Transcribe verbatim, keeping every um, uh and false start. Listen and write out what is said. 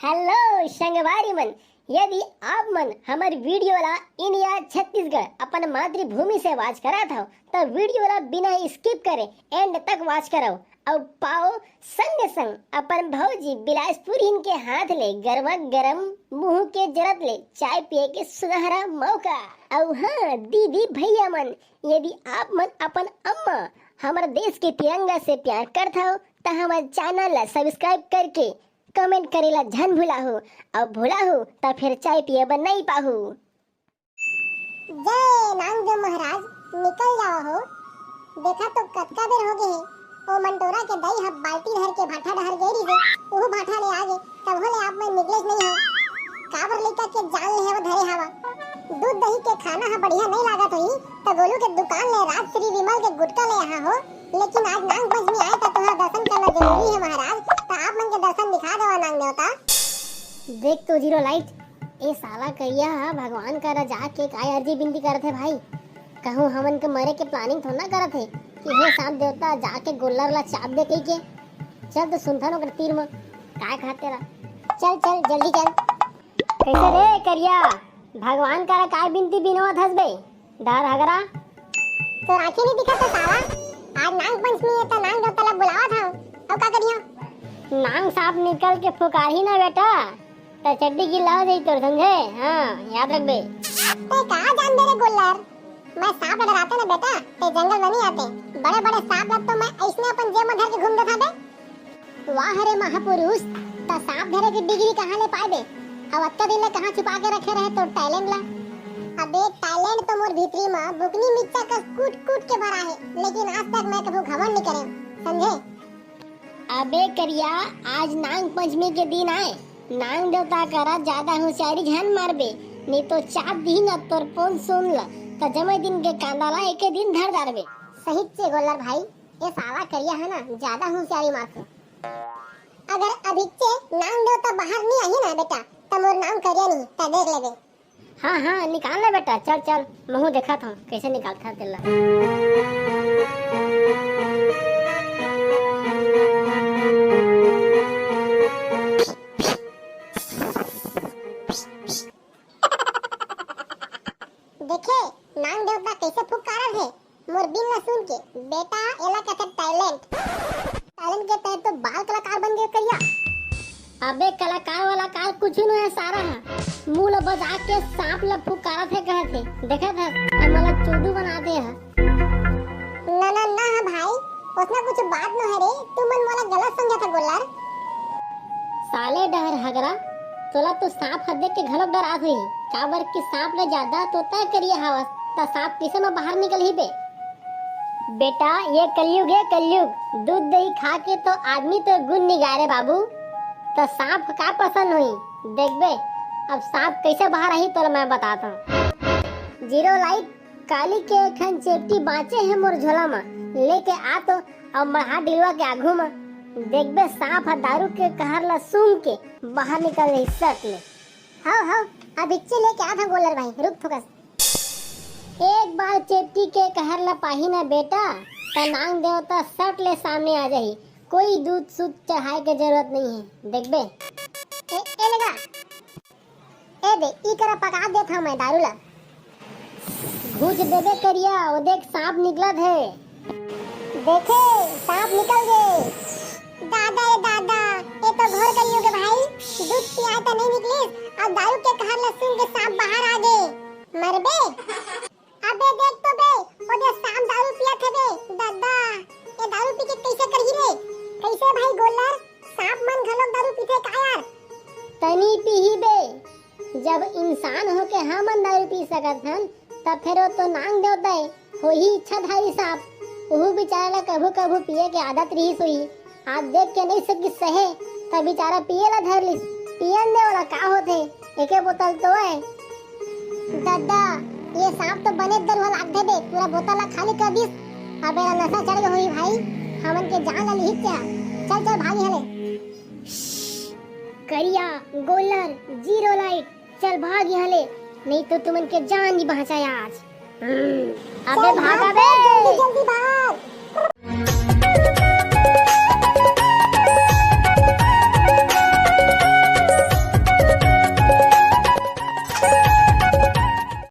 Hello संगवारी मन, यदि आप मन हमर वीडियो ला इंडिया छत्तीसगढ़ अपन मातृभूमि से watch करत हव, त वीडियो ला बिना skip करे end तक watch करव अउ पाओ संग संग अपन भौजी बिलासपुरिन के हाथ ले गरम गरम मुंह के जरत ले चाय पिए के सुनहरा मौका। अउ हाँ दीदी भैया मन, यदि आप मन अपन अम्मा हमर देश के तिरंगा से प्यार करत हव, त हमर चैनल ला सब्सक्राइब करके कमेंट करे ला झन भुलाहू, अउ भुलाहू त फिर चाय पिए बर नइ पाहू। जय नांगदेव महाराज, निकल जाओ हो। देखा तो कतका बेर हो गे हे, ओ मंटोरा के दाई ह बाल्टी धर के भाठा डहर गे रिहिसे, उहू भाठा ले आ गे, तभो ले आप मन निकलेच नइ हो। काबर लइका के जान लेहे बर धरे हवा? दूध दही के खाना ह बढ़िया नइ लागत होही, त गोलू के दुकान ले राजश्री विमल के गुटखा ले आहा हो, लेकिन आज नांग पंचमी आए त तोहर दर्शन करना जरूरी हे महाराज, त आप मन के दर्शन दिखा देवा नांग देवता। देख तो जीरो लाइट, ए साला करिया ह भगवान करा जाके काय अर्जी बिनती करत हे भाई? कहूँ हमन के मरे के प्लानिंग थोड़ा ना करत हे कि हे सांप देवता जाके गोल्लर ला चाप दे कहिके। चल तो सुनथन ओकर तीर म काय कहत तेला। चल चल जल्दी चल। कइसे रे करिया, भगवान करा काय बिनती बिनवत हस बे? डहर हगरा। तोर आँखी नइ दिखत हे साला? आज नांग पंचमी हे त नांग देवता ला बुलावत हव। अउ का करिया? नांग सांप निकल के फुकारही ना बेटा, त चड्डी गिल्ला हो जाही तोर, समझे? हाँ, याद रखबे। तैं का जानबे रे गोल्लर? मैं सांप ला डराते ना बेटा, तैं जंगल में नइ आते। बड़े बड़े सांप ला तो मैं अइसने अपन जेब में धर के घूम देथों बे। वाह रे महापुरुष, त सांप धरे के डिग्री कहाँ ले पाए बे? अउ अतका दिन ले कहाँ छुपा के रखे रहे तोर टैलेंट ला? अबे टैलेंट तो मोर भीतरी म बुकनी मिच्चा कस कूट कूट के भरा हे, लेकिन आज तक मैं कभू घमंड नइ करे, समझे? अबे करिया, आज नांग पंचमी के दिन आए, नांग देवता करा जादा होशियारी झन मारबे, नइ तो चाप दिही न तोर पोन सुन ल, त जमे दिन के कांदा ला एके दिन धर डारबे। सही चे गोल्लर भाई, ए साला करिया हे ना, जादा होशियारी मारथे। अगर अभिच्चे नांग देवता बाहर नइ आही ना बेटा, त मोर नाम करिया नइ, त देख लेबे। हाँ हाँ, निकाल ना बेटा, चल चल, महूँ देखत हँव कइसे निकालथस तेला। देखे, नांग देवता कइसे फुफकारत हे। मोर बिन ला सुन के, बेटा, एला कथे टैलेंट। टैलेंट के तहत तो बाल कलाकार बन गे करिया। अबे कलाकार वाला कार कुछ नोहे सारा ह। मुंह ला बजा के सांप ला फुकारत हे कहत हे। देखत हस, अब मोला चोदू बना दे ह। ना, ना, ना ह भाई, ओतना कुछ बात नोहे रे, तुमन मोला गलत समझत ह गोल्लर। साले डहर हगरा, तोला तो सांप ह देख के घलोक डरात होही, काबर कि सांप ले जादा तो तैं करिया हवस, त सांप कइसे म बाहर निकलही बे? बेटा, ये कलयुग हे, कलयुग। दूध दही खा के तो आदमी तो गुण निगारे बाबू। त सांप का पसंद होही? देखबे, अब सांप कइसे बाहर आही तोला मैं बतात हँव। जीरो लाइट, काली के एक ठन चेपटी बाँचे हे मोर झोला म, लेके आ तो, अब मढ़ा डिलवा के आघू म। देखबे, सांप ह दारू के कहर ल सूंघ के बाहर निकल जाही सट ले। हव, हव, अभिच्चे लेके आत हँव गोल्लर भाई, रुक थोकस। एक बार चेपटी के कहर ल पाही न बेटा, त नांग देवता सट ले सामने आ जाही। कोई दूध सूध चढ़ाए के जरूरत नइ हे, देखबे। ए, ए लगा। ए दे, ई करा पका देत हँव मैं दारू ल। घूँच देबे करिया, ओ देख सांप निकलत हे। देखे, सांप निकल गे। दादा रे दादा, ए तो घोर कलयुग हे भाई। दूध पियाए त नइ निकलिस, अउ दारू के कहर ल सूंघ के सांप बाहर आ गे। मरबे। अबे देख तो बे, ओ दे सांप दारू पियत हे बे। दादा, ए दारू पी के कइसे करही रे? कइसे भाई गोल्लर, सांप मन घलोक दारू पीथे का यार? तनी पीही बे, जब इंसान होके हमन दारू पी सकत हन, त फेर ओ तो नांग देवता ए, होही इच्छाधारी सांप। उहू बेचारा ला कभू-कभू पिए के आदत रिहिस होही। आज देख के नइ सकिस सहे, त बेचारा पिए ला धर लिस। पियन दे ओला, का होथे, एके बोतल तो ए। ददा, ये सांप तो बने दरुहा लागथे बे, पूरा बोतल ला खाली कर दिस। अब एला नशा चढ़ गे होही भाई, हमन के जान ला लिहिस तेहा। चल, चल, भाग इहाँ ले। करिया, गोल्लर, जीरो लाइट, चल भाग इहाँ ले, नइ तो तुमन के जान नइ बाँचय आज। हम्म, अबे चल भाग, भाग, अबे। जल्दी, जल्दी भाग।